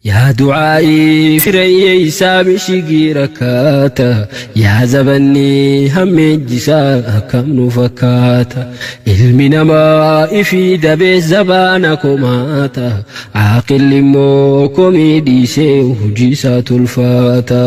Yaa du'aa'ii firayyeeysaa mishigii rakkaata Yaa zabanni hammeejjisaa akkam nu fakkaata Ilmi namaa ifii dabee zabaana komaata Aaqilli immoo komii dhiisee hojii isaa tolfata.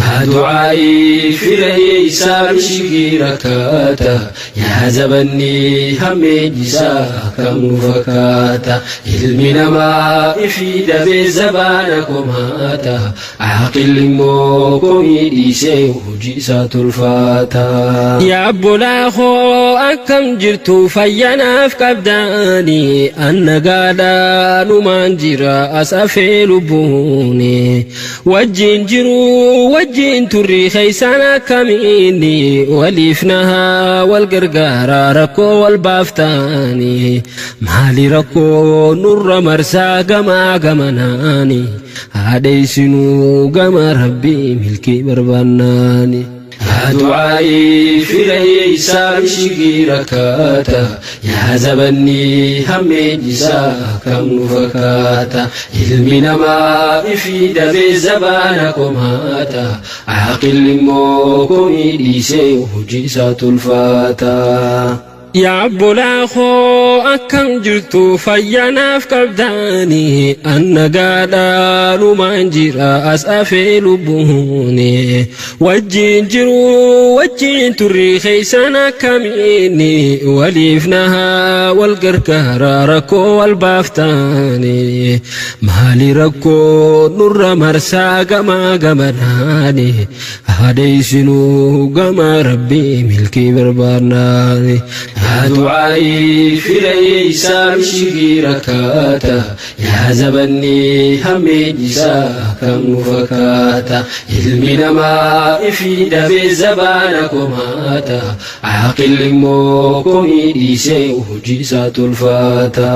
Yaa du'aa'ii firayyeeysaa mishigii rakkaata Yaa zabanni hammeenyisaa akkam nu fakkaata Ilmi namaa ifii dabee zabaana komaata Aaqilli immoo komii dhiisee hojii isaa tolfata. Yaa obbolaa koo akkam jirtu fayyaa naaf qabdaani an nagaadha numaan jira as afee lubbuuni Wajjiin jiru wajjiin turri keessaan akkamiini waliif nahaa wal gargaara rakkoo wal baaftaani maali rakkoo nurra marsaa gamaa gamanaani haadheessinuu gama rabbii milkii barbaannaani. Yaa du'aa'ii fira hiyyeessaa mishigii rakkaata Yaa zabanni hammeenyisaa akkam nu fakkaata Ilmi namaa ifii dabee zabaana komaata Aaqilli immoo komii dhiisee hojii isaa tolfata. Yaa obbolaa koo akkam jirtu fayyaa naaf qabdaani an nagaadha numaan jira as afee lubbuuni wajjiin jiru wajjiin turri keessan akkamiini waliif nahaa wal gargaara rakkoo wal baaftaani maali rakkoo nurra marsaa gamaa gamanaani Haadheessinuu gama rabbii milkii barbaannaani. Yaa du'aa'ii fira hiyyeessaa mishigii rakkaata. Yaa zabanni hammeenyisaa akkam nu fakkaata. Ilmi namaa ifii dabee zabaana komaata. Aaqilli immoo komii dhiisee hojii isaa tolfata.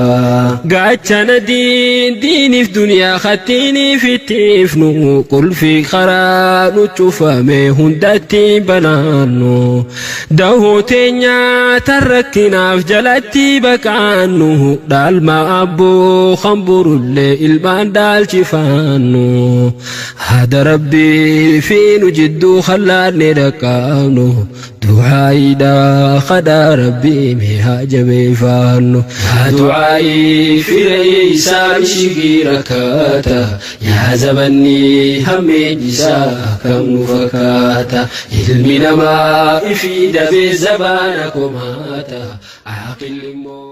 Gaachana diin diiniif duniyaa kattiiniif ittiifnu qulfii karaa nu cufame hundatti banaannu dahoo teenya tan rakkinaaf jalatti baqaannu dhaalma abboo kan borullee ilmaan dhaalchifaannu haada rabbii fi nu jidduu kallaanne dhaqqaabnu Du'aa'iidha kadhaa rabbii mee haa jabeeffaannu. Yaa du'aa'ii fira hiyyeessaa mishigii rakkaata. Yaa zabanni hammeenyisaa akkam nu fakkaata. Ilmi namaa ifii dabee zabaana komaata. Aaqilli immoo.